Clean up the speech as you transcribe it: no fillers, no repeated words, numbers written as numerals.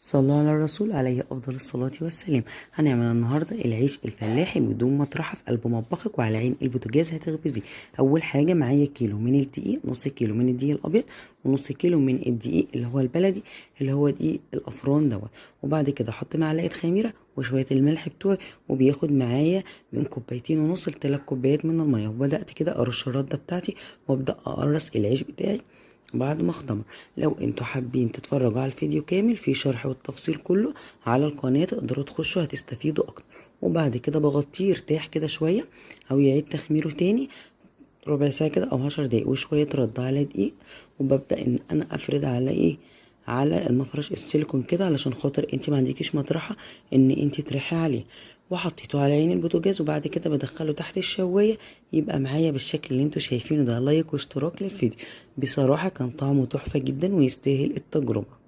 صلوا على الرسول عليه أفضل الصلاة والسلام. هنعمل النهاردة العيش الفلاحي بدون مطرحة في قلب مطبخك وعلى عين البوتاجاز هتخبزيه. أول حاجة معايا كيلو من الدقيق، نص كيلو من الدقيق الأبيض ونص كيلو من الدقيق اللي هو البلدي اللي هو دقيق الأفران دوت. وبعد كده أحط معلقة خميرة وشوية الملح بتوعي، وبياخد معايا من كوبايتين ونص لتلات كوبايات من المية. وبدأت كده أرش الردة بتاعتي وأبدأ أقرص العيش بتاعي بعد ما اختمر. لو انتوا حابين تتفرجوا على الفيديو كامل في شرح والتفصيل كله على القناة تقدروا تخشوا هتستفيدوا اكتر. وبعد كده بغطيه يرتاح كده شوية او يعيد تخميره تاني ربع ساعة كده او 10 دقايق، وشوية رد على دقيق. وببدأ ان انا افرد على ايه، على المفرش السيليكون كده علشان خاطر انت ما عندكيش مطرحة ان انت تريحي عليه. وحطيته على عين البوتاجاز، وبعد كده بدخله تحت الشواية يبقى معايا بالشكل اللي انتوا شايفينه ده. لايك واشتراك للفيديو، بصراحة كان طعمه تحفة جدا ويستاهل التجربة.